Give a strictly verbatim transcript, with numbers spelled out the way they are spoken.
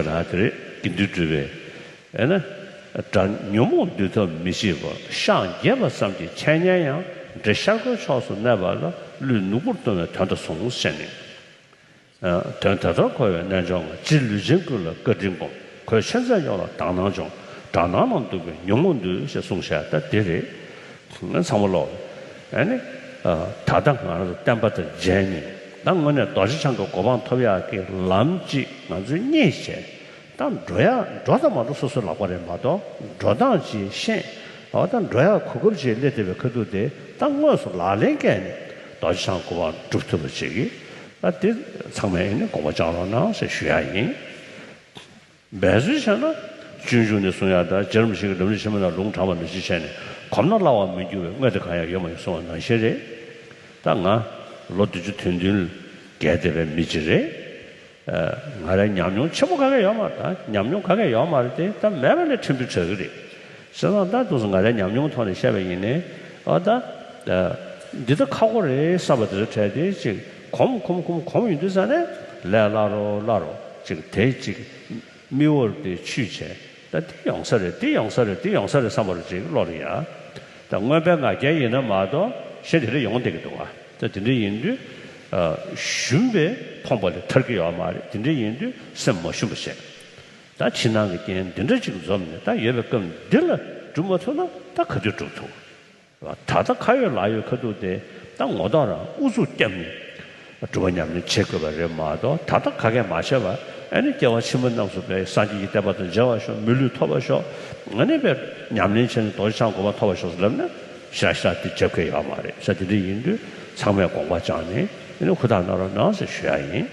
ར་དེ་རེད། དགེ་འདུན་གྲུབ་པའི་ཨེ་ན། དགྲ་ཉོན་མོངས་འདུལ་ཐབས་མི་ཤེས་པ། ཤངས་རྒྱས་པ་ཙམ་གྱི་འཆད་ཉན་ཡང་། འདྲེ་ཤར་སྒོའི་ཕྱོགས་སུ་གནས་པ་ལ། ཀླུས་ནུ་གུར་གཏོང་བའི་དོན་དུ་བཟུང་ཞེས་ནས། དོན་དེ་ལྟར་གོ་བའི་རྣལ་འབྱོར་ང་། སྤྱིར་ལུས་ཅན་ཀུན་ལ་བཀའ་དྲིན་སྒོམ། གོས་ཆེན་ཚད་གཡོགས་ལ་དག་སྣང་སྦྱོང་། དགྲ་ནག་ནང་འདུག་པའི་ཉོན་མོངས་འདུལ། ཞེས་གསུངས་བཞག་ད་དེ་རེད། ཚང་མ་ལོག་ཨ་ནི། ད་ལྟ་ང་རང་ཚོ་བསྟན་པ་དང་མཇལ་ནས་ད་དངོས་གནས་རྡོ་རྗེ་འཆང་གི་གོ་འཕང་ཐོབ་ཡག་གི་ལམ་གཅིག་ང་ཚོས་རྙེད་བྱས། ད་འགྲོ་ཡག་འགྲོ་དང་མ་འགྲོ་སོ་སོའི་ལག་པ་རེད་མ་གཏོགས། འགྲོ་སྟངས་ཅིག་ཤེས། འོ་ད་འགྲོ་ཡག་གོ་སྐབས་ཅིག་སླེབས་བསྡད་པའི་ཁ་ཐུག་དེ་ད་དངོས་སུ་ལག་ལེན་བཀལ་ནས་རྡོ་རྗེ་འཆང་གོ་འཕང་སྒྲུབ་ཐུབ་པ་བྱེད་ཀྱི། ད་དེ་ཚང་མས་ཨ་ནི་དགོངས་པ་བཅངས་རོགས་གནང་ཞེས་ཞུ་ཡག་ཡིན། འབད་རྩོལ་བྱས་ན། སྤྱོད་འཇུག་ནས་གསུང་ཡག་ད་རྗེ་རིན་པོ་ཆེ་གི་ལམ་རིམ་ཆེན་མོ་ནང་ལུང་དྲངས་པ་ནང་བཞིན་བྱས་ནས་གོམས་ན་སླ་བར་མི་འགྱུར་བའི། དངོས་དེ་གང་ཡང་ཡོད་མ་ཡིན་གསུངས་པ་ནང་བཞིན་རེད། ད་ང་ལོ་བདུན་ཅུ་དོན་བདུན་བརྒལ་བསྡད་པའི་མི་གཅིག་རེད། ང་རའི་ཉམས་མྱོང་ཆེན་པོ་ག་གེ་ཡོད་མ་རེད། ད་ཉམས་མྱོང་ག་གེ་ཡོད་མ་རེད་དེ། ད་མེད་པ་ལས་ཕྲན་བུ་ཆགས་ཀྱི་རེད། བྱས་ཙང་ད་དུང་ང་རའི་ཉམས་མྱོང་ཐོག་ནས་བཤད་པ་ཡིན་ནའི། ཨ་ད། འདི་ད་ཁག་པོ་རེད་བསམ་པ་དེ་ཚོ་བྲལ་ཏེ་ཅིག་གོམས་གོམས་གོམས་གོམས་ཡོང་དུས་ཙ་ནས་ལས་སླ་རུ་སླ་རུ་ཅིག་དེ་ཅིག་མིག་འོར་དེ་ཆུད་བྱས། ད་འདི་ཡོང་ས་རེད། འདི་ཡོང་ས་རེད། འདི་ཡོང་ས་རེད་བསམ་པ་རུ་ཅིག་བློ་ལ་ཡ། ད་མངོན་པའི་ང་རྒྱལ་ཡིན་ན་མ་གཏོགས་གཞན་དེ་འདྲ་ཡོང་བསྡད་ཀྱི་འདུག་བ། ད་དེ་འདྲ་ཡིན་དུས། ཨ། ཞུམ་པས་ཕོངས་པ་ལས་ཐར་གྱི་ཡོད་མ་རེད། དེ་འདྲ་ཡིན་དུས་སེམས་མ་ཞུམ་པ་བྱས། ད་ཕྱི་ནང་གི་རྐྱེན་འདི་འདྲ་ཅིག་འཛོམས་ནས་ད་ཡོད་པའི་སྐབས་འདི་ལ་སྒྲུབ་མ་ཐུབ་ན་ད་ག་དུས་སྒྲུབ་ཐུབ། ད་ལྟ་ཁ་ཡོད་ལག་ཡོད་ཁ་ཐུག་དེ་ད་ངོ་ཐོག་རང་ཨུ་ཚུགས་བརྒྱབ་ནས་སྒྲུབ་པ་ཉམས་ལེན་བྱེད་དགོས་པ་རེད་མ་གཏོགས། ད་ལྟ་ག་གེ་མ་བྱས་པ་ཨ་ནི་སྐྱེ་བ་ཕྱི་མ་རྣམས་སུ་དཔེ་སངས་རྒྱས་ཀྱི་བསྟན་པ་དང་མཇལ་བར་ཤོག་མི་ལུས་ཐོབ་པར་ཤོག་ཨ་ནི་དཔེ་ཉམས་ལེན་བྱས་ནས་རྡོ་རྗེ་འཆང་གོ་འཕང་ཐོབ་པར་ཤོག་ཟེར་ལབ་ན་ཞེ་དྲག་ཞེ་དྲག་དེ་རྒྱབ་མཁན་ཡོད་མ་རེད། ས་དེ་འདྲ་ཡིན་དུས་ཚང་མས་དགོངས་པ་བཅངས་ནས་ཨ་ནི་ཧུར་ཐག་གནང་རོགས་གནང་ཟེར་ཞུ་ཡག་ཡིན།